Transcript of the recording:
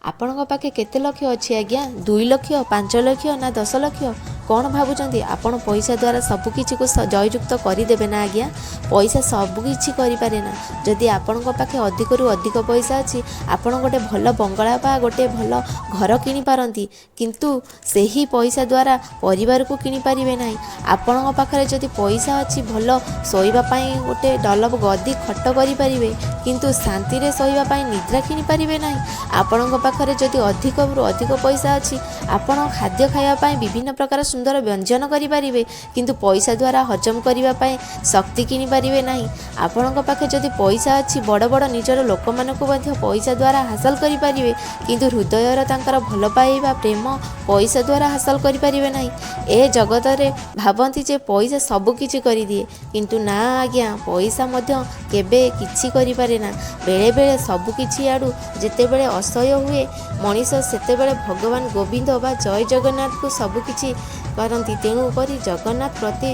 ଆପଣଙ୍କ ପାଖେ କେତେ ଲକ୍ଷ ଅଛି ଆଜ୍ଞା? 2 ଲକ୍ଷ, 5 ଲକ୍ଷ ନା 10 ଲକ୍ଷ? କ'ଣ ଭାବୁଛନ୍ତି, ଆପଣ ପଇସା ଦ୍ୱାରା ସବୁକିଛିକୁ ଜୟଯୁକ୍ତ କରିଦେବେ ନା ଆଜ୍ଞା? ପଇସା ସବୁକିଛି କରିପାରେ ନା। ଯଦି ଆପଣଙ୍କ ପାଖେ ଅଧିକରୁ ଅଧିକ ପଇସା ଅଛି, ଆପଣ ଗୋଟେ ଭଲ ବଙ୍ଗଳା ବା ଗୋଟେ ଭଲ ଘର କିଣିପାରନ୍ତି, କିନ୍ତୁ ସେହି ପଇସା ଦ୍ୱାରା ପରିବାରକୁ କିଣିପାରିବେ ନାହିଁ। ଆପଣଙ୍କ ପାଖରେ ଯଦି ପଇସା ଅଛି, ଭଲ ଶୋଇବା ପାଇଁ ଗୋଟେ ଡଲପ ଗଦି ଖଟ କରିପାରିବେ, କିନ୍ତୁ ଶାନ୍ତିରେ ଶୋଇବା ପାଇଁ ନିଦ୍ରା କିଣିପାରିବେ ନାହିଁ। ଆପଣଙ୍କ ପାଖରେ ଯଦି ଅଧିକରୁ ଅଧିକ ପଇସା ଅଛି, ଆପଣ ଖାଦ୍ୟ ଖାଇବା ପାଇଁ ବିଭିନ୍ନ ପ୍ରକାର ସୁନ୍ଦର ବ୍ୟଞ୍ଜନ କରିପାରିବେ, କିନ୍ତୁ ପଇସା ଦ୍ୱାରା ହଜମ କରିବା ପାଇଁ ଶକ୍ତି କିଣିପାରିବେ ନାହିଁ। ଆପଣଙ୍କ ପାଖେ ଯଦି ପଇସା ଅଛି, ବଡ଼ ବଡ଼ ନିଜର ଲୋକମାନଙ୍କୁ ମଧ୍ୟ ପଇସା ଦ୍ୱାରା ହାସଲ କରିପାରିବେ, କିନ୍ତୁ ହୃଦୟର ତାଙ୍କର ଭଲ ପାଇବା, ପ୍ରେମ ପଇସା ଦ୍ୱାରା ହାସଲ କରିପାରିବେ ନାହିଁ। ଏ ଜଗତରେ ଭାବନ୍ତି ଯେ ପଇସା ସବୁକିଛି କରିଦିଏ, କିନ୍ତୁ ନା ଆଜ୍ଞା, ପଇସା ମଧ୍ୟ କେବେ କିଛି କରିପାରେ ନା। ବେଳେବେଳେ ସବୁକିଛି ଆଡ଼ୁ ଯେତେବେଳେ ଅସହ୍ୟ ହୁଏ ମଣିଷ, ସେତେବେଳେ ଭଗବାନ ଗୋବିନ୍ଦ ବା ଜୟ ଜଗନ୍ନାଥକୁ ସବୁକିଛି କରନ୍ତି। ତେଣୁକରି ଜଗନ୍ନାଥ ପ୍ରତି